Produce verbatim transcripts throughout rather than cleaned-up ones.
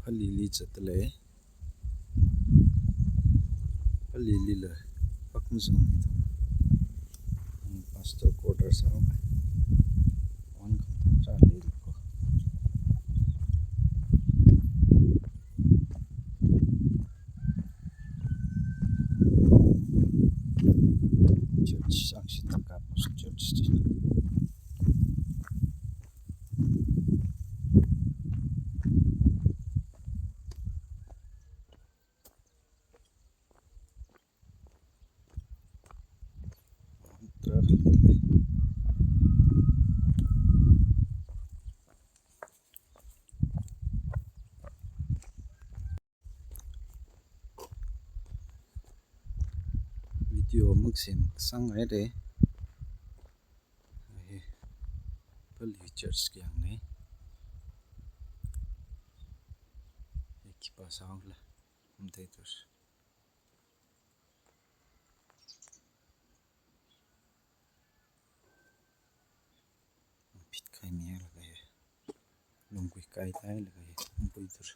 Phalili zatdalei. Phalilila pakmazang ni thang. Ang pastor quarter sāngai. Wan kham thatra lei ko. Church sangshi taka church chi. Video maksem sāngai de. Ahe, Phali church kayāng nei. Khipā sāngla, mathei tur. Phit khai mi laga ye. Lungkui kai thai laga ye. Lungkui tur.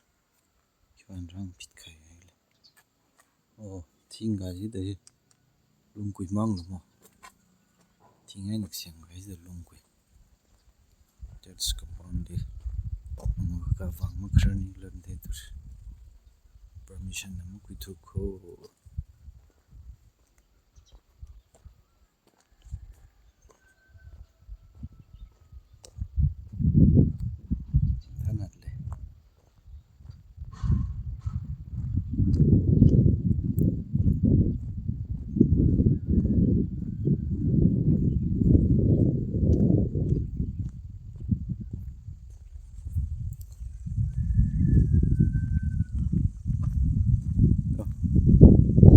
Chuan rang phit khai laga ye. Oh, thing ga ji de. Lungkui mang lo mo. Thing ai nak siang ga ji de lungkui. Church compound de. Mo ka vang ma kran ni lam de tur. Permission na mo kui thu ko. Thanat le.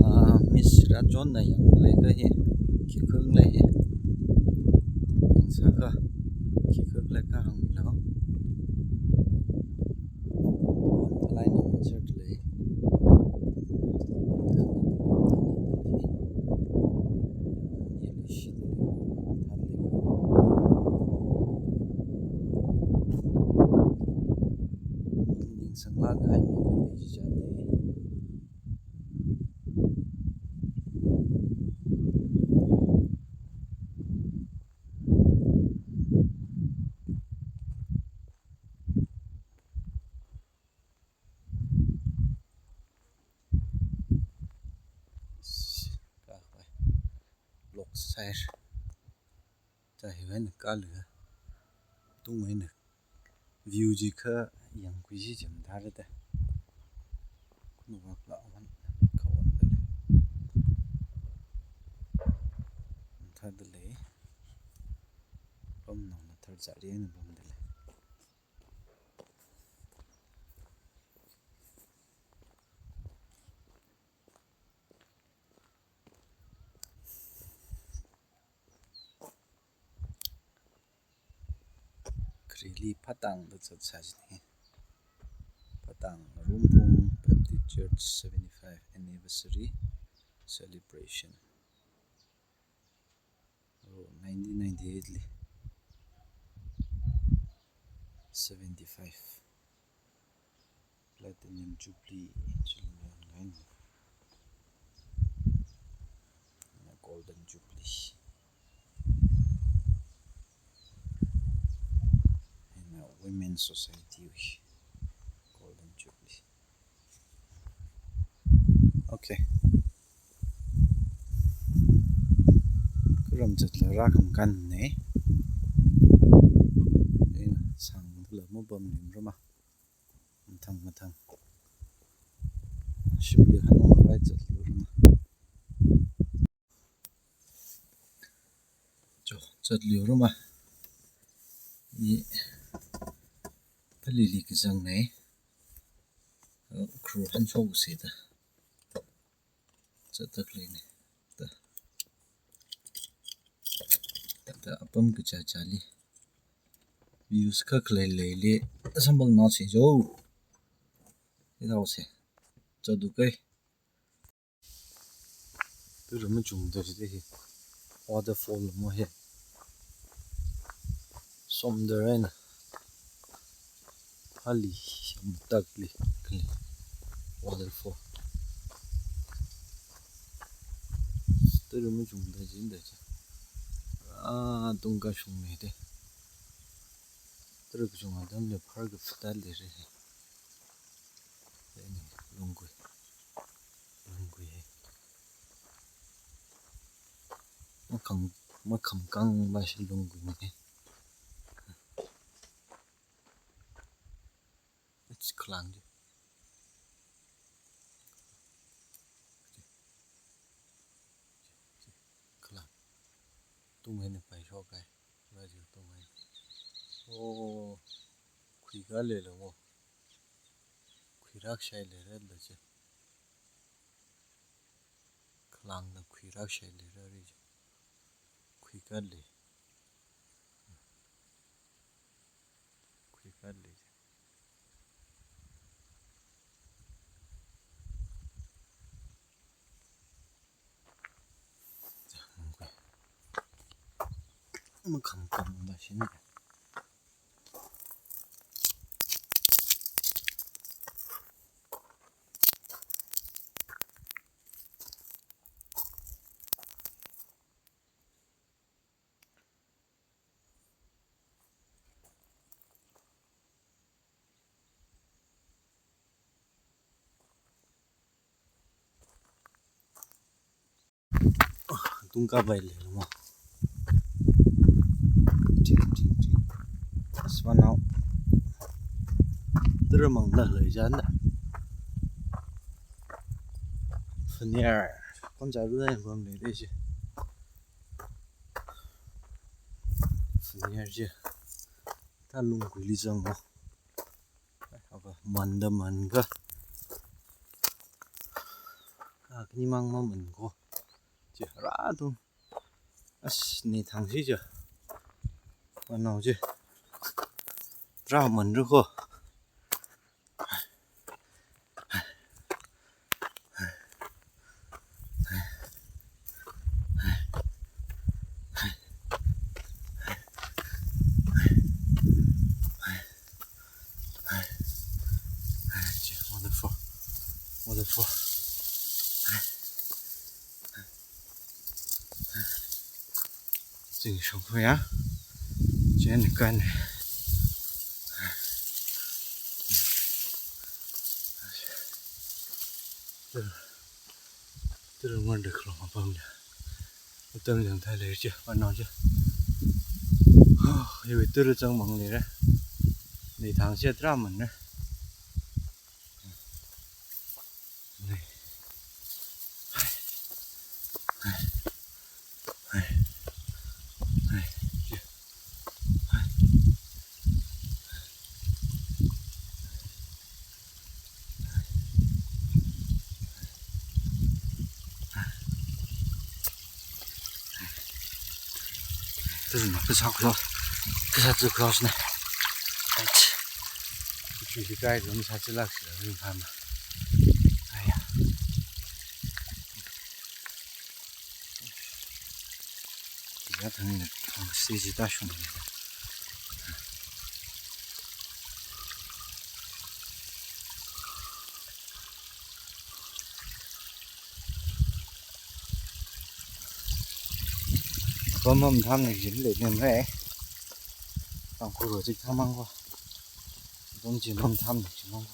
Ah, Miss Rajon na yangli kahi, khi khanglei hi. Yang sāka, khi khanglei kahāng milo. Thalai na answer lei. Ningsang lākahai mi khalei chi chān nei. Block side. Cha hiwui eina kālaga, tungwui eina view chi kha yangkhui chi cham thāra da. Khunvak la wan kha wan dalei. Thādalei. Pam nang na thar zari eina pamdalei. Khareli Phatang da zatsā jine. Phatang Rumpung Baptist Church seventy-five anniversary celebration. Oh, nineteen ninety-eight li. Seventy-five. Platinum Jubilee, Jubilee online. Na Golden Jubilee. And, uh, Women Society wui Golden Jubilee. Okay. Kharam zatla rākham kan nei. Eina sangla mapam nim rama. Mathang mathang. Shimli hanung khavai zatlu rama. Cho, zatlu rama. I Phalili kazang nei. Kru han cho se da. Zatdalei nei. Da. Da apam kachāchāli. Views kha khalei leili. Sambang nao se jo. Ina se. Zatdu kai. Turu machung da jide hi. Waterfall mo hi. Somdalei na. Hali, yamtakli, kali. Waterfall. Tara machungda jida chi. Ah, tungkashungna de. Tara kachung atamli phar kaphāda leira. Ini lunggui. Lunggui. Makham, makhamkang ba shi lungguina. It's khalang ji. Khalang. Tumhai ni pai shokai. Raji tumhai. Oh, khuikā leila mo. Khuirākshai leira la chi. Khalangna khuirākshai leira ri chi. Khuikā lei. Khuikā lei. Makhamkang da shina. Tungkā bai leila mo. Ting, ting, ting. Asmanao. Tara mangda lei janda. Faniar. Kon jaru na bam leira chi. Faniar chi. Ta lungguili zang mo. Ava manda manga. Ka kani mang maman ko. Chi rātung. As ni thang si chi. Wanao chi. Rāman ru ko. Waterfall. Waterfall. Zingshong khuya. Chen kan. Tara ngon de khlong apam de. Utang jang thai leira chi, wanao chi. Ha, iwui tara chang mang leira. Ni thang chi tara man ne. Ni. Hai. Hai. Hai. Hai. Chi. Hai. This is not, this is how close. This is too close now. Right. If you guys don't have to look, so you can. Aiya. Ya, thang ni, thang stage ta shun ni. Bom bom tham ni jin le nem re. Tang khu ro jik tham mang ko. Bom jin bom tham ni jin mang ko.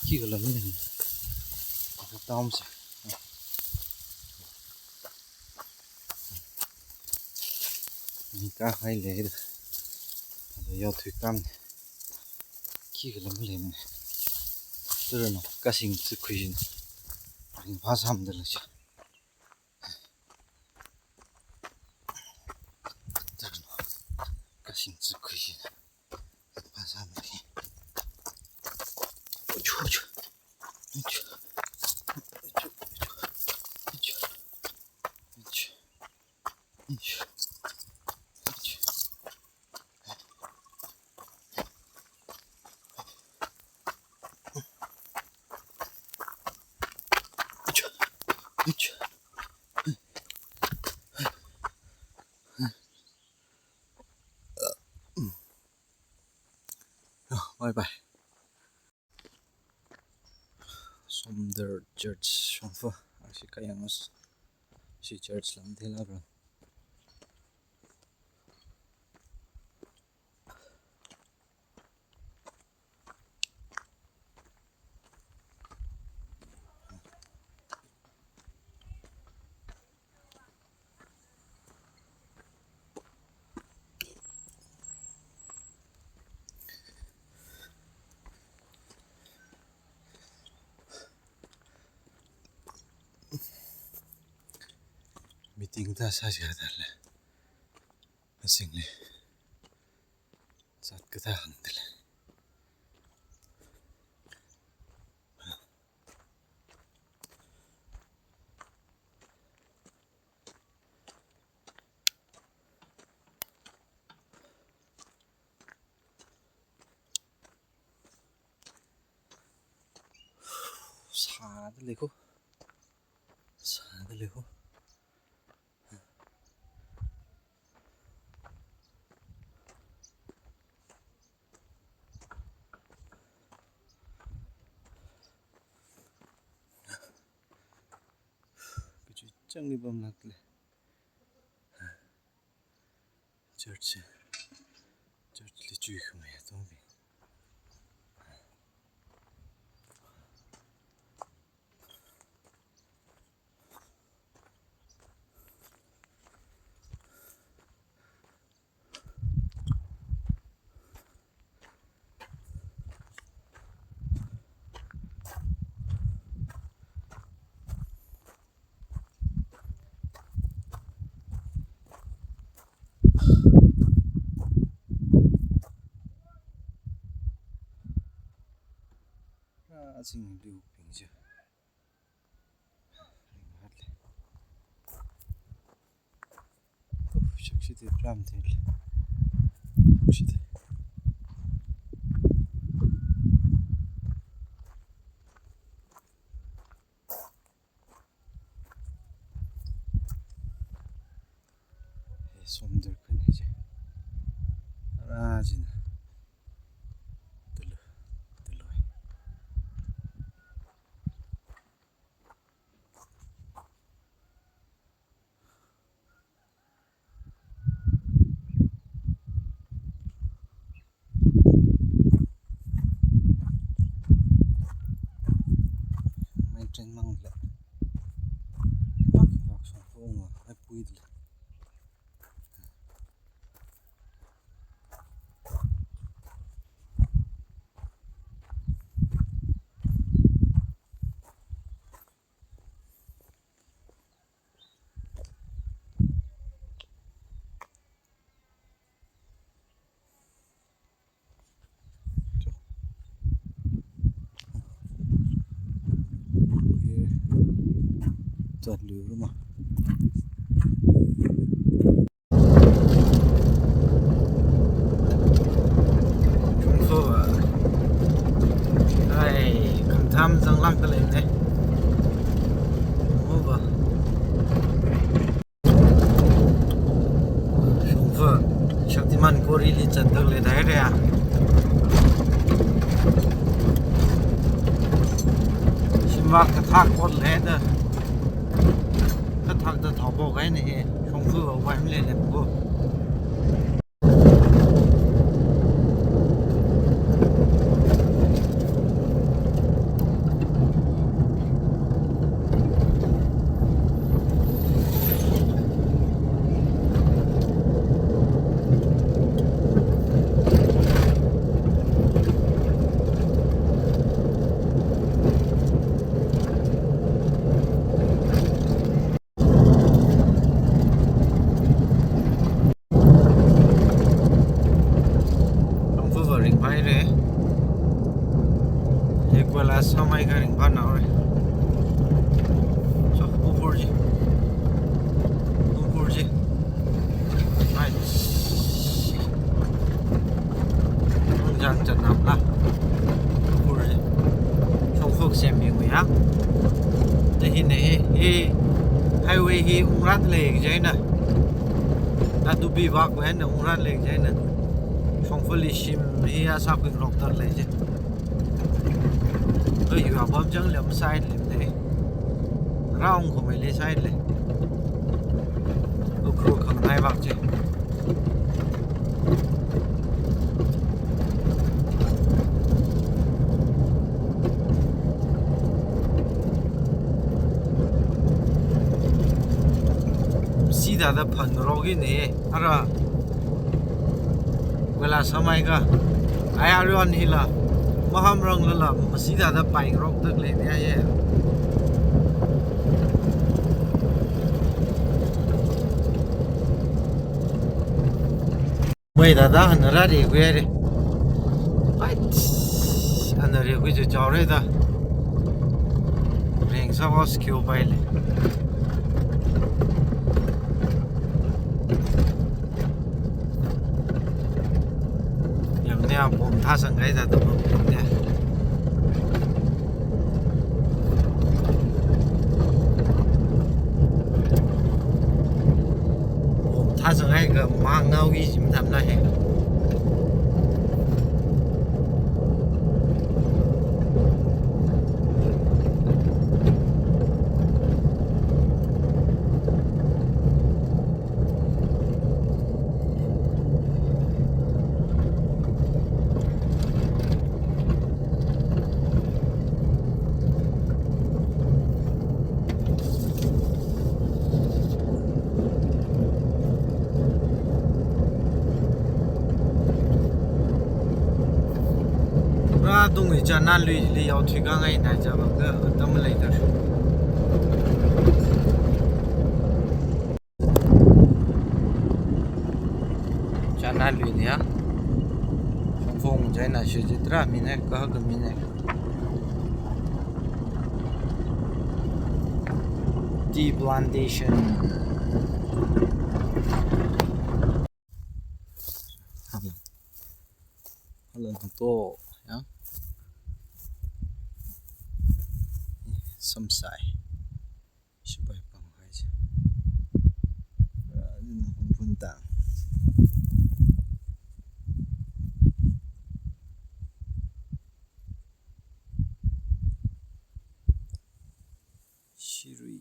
Khi ka lam ni. Ka tam se. Mi kahai leida. Thāda yao thui kam. Khi ka lam lem. Tara no, kasing tsu khui jin. Ringphā samda la chi. Tara no, kasing tsu khui jin. Ringphā samda la. Uchu, uchu. Uchu. Uchu, uchu. Uchu. Uchu. Bye bye. Somdal Church shongfa. Ashi kayang mas. Shi church lam thila bro. Meeting ta sāsi kathāla. Asingli. Zat kathā hāngdala. Sādalei ko. Sādalei ko. Kachu changli pamlākle. Church, church li chuikhamei atongbing. Azing liu pingja. Ringhatle. Uf, shakshite ram thil. Shakshite. He, Somdal khan hi je. Ara jina. Tulu, tulu. Mai train mang le. Vak, vak song phung a, ai pui le. Zat lui ruma. Ai, khamtham zanglākdalei ne. Over. Shongfa, Shaktiman Quarry li zatdalei dai re a. Shimvak kathak kot le da. Kathak da thao pok hai ne, Shongfa wa wai mle le ko. Shongfa va ringphāhaire. Equal as samai ka ringphānaore. So, upur ji. Upur ji. Nice. Nungzang zatnam la. Upur ji. Shongfa semmi kuya. Te hi ne hi, hi highway hi ungrat lei jaina. Atupi vak wena ungrat lei jaina. Hopefully shim hi a sākhui ngarokda lei chi. Kha yuiya pamchang lem side lem lei. Round khuimeili side lei. Ukhrul khangnai vak chi. Sida da phanrok ine. Ara wala samai ka. Ai aryon hila. Mahamrang lala. Masida da paingarokda lei ni aye. Mai da da hanara rekui re. Ai, hanara rekui jo chao re da. Reng sa was kyo pai le. Yam ne a pom thāsang kai da da pom ne. Pom thāsang kai ka mang nao ki jim tham na he. Ra tungli chana lui li yao thui ka ngai nai cha ba ka tam lei da. Chana lui ni ya. Shongfong chai na shi jitra mi ne ka ka mi ne. Tea plantation. Hello, hello, to, ya. Samsai. Shibai pang hai chi. Ra, rin hung pun tang. Shirui.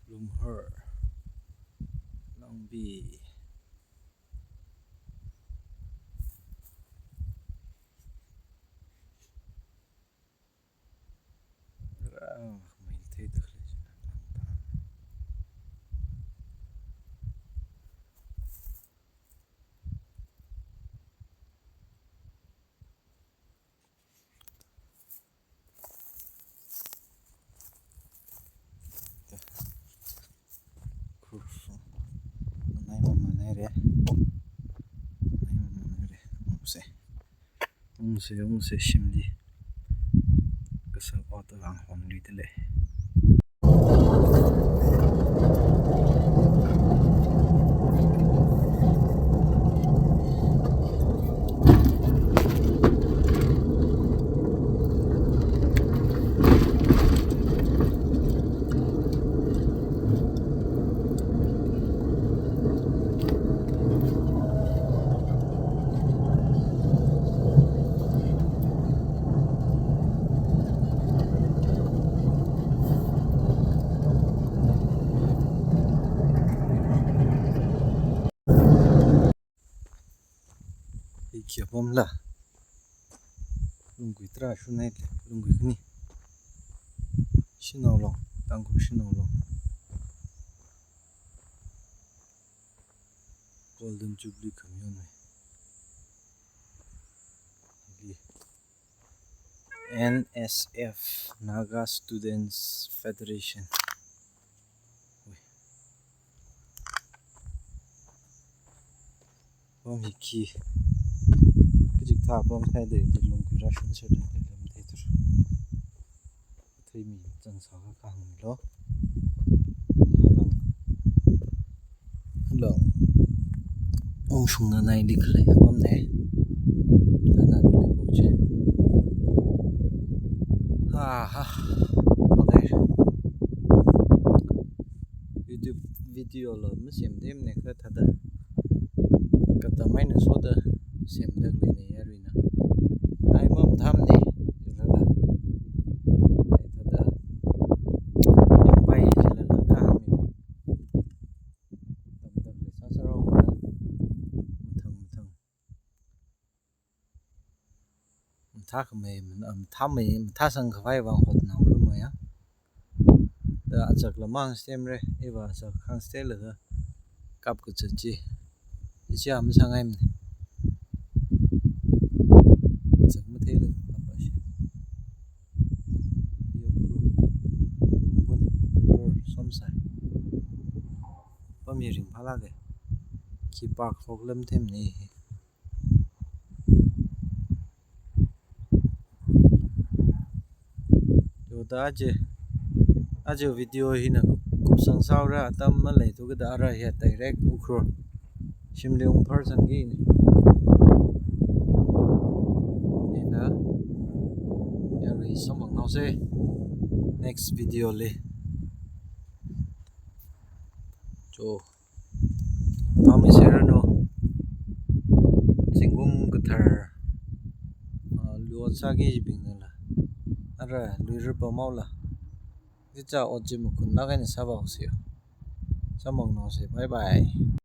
Lumhar. Langbi. Ra, mai thei da khalei chi na lang ta. Kursu. Nai mama nai re. Nai mama nai re. Ungse. Ungse, ungse shimli. Kasā ot vang hon lui de lei. Hi kia pom la. Lunggui tarā shunai le, lunggui khani. Shinaolong, Tangkhul Shinaolong. Golden Jubilee khami yonwui. Hili N S F, Naga Students Federation. Ui. Pom hi khi. Kajik thā pom khai de, de lunggui rāshun serde, de lam de tur. Thei mi chang sa ka hang lo. Ni halang. Halang. Ungshung na nai di khalei pom ne. Thana di le ko che. Ha ha. Okay. video la masemthemne kha thāda. Katam eina soda semda leine yaruina. Ai mamathamne, jilala. Ai thāda. Yangpai jilala kahāngmi. Tamda leisāsārao da. Mathang mathang. Mathākhamei, mathāmei, mathāsangkhavai vang hotnaorumaya. Da achak lamang stemre, iva achak khangste laga kapkazat chi. Ichi am sangaimne. Achak matheilaga kapkashi. Yo kru. Bun, bun, somsai. Pamyi ringphālāke. Khi park hoklam themne. Yoda aja, aja video hina kupsang sāhaora, atam maleithu kada ara hiya direct Ukhrul. Shimli ungpharsangki ni. Ina, yarui samphangnaose. Next video li. Jo. Pammi serranu. Zingkum kathar. Ah, luot sāki jibing nala. Ara, luira pamaola. Chicha ot chi makhunlāk eina sāvāhaosiyo. Samphangnaose. Bye bye.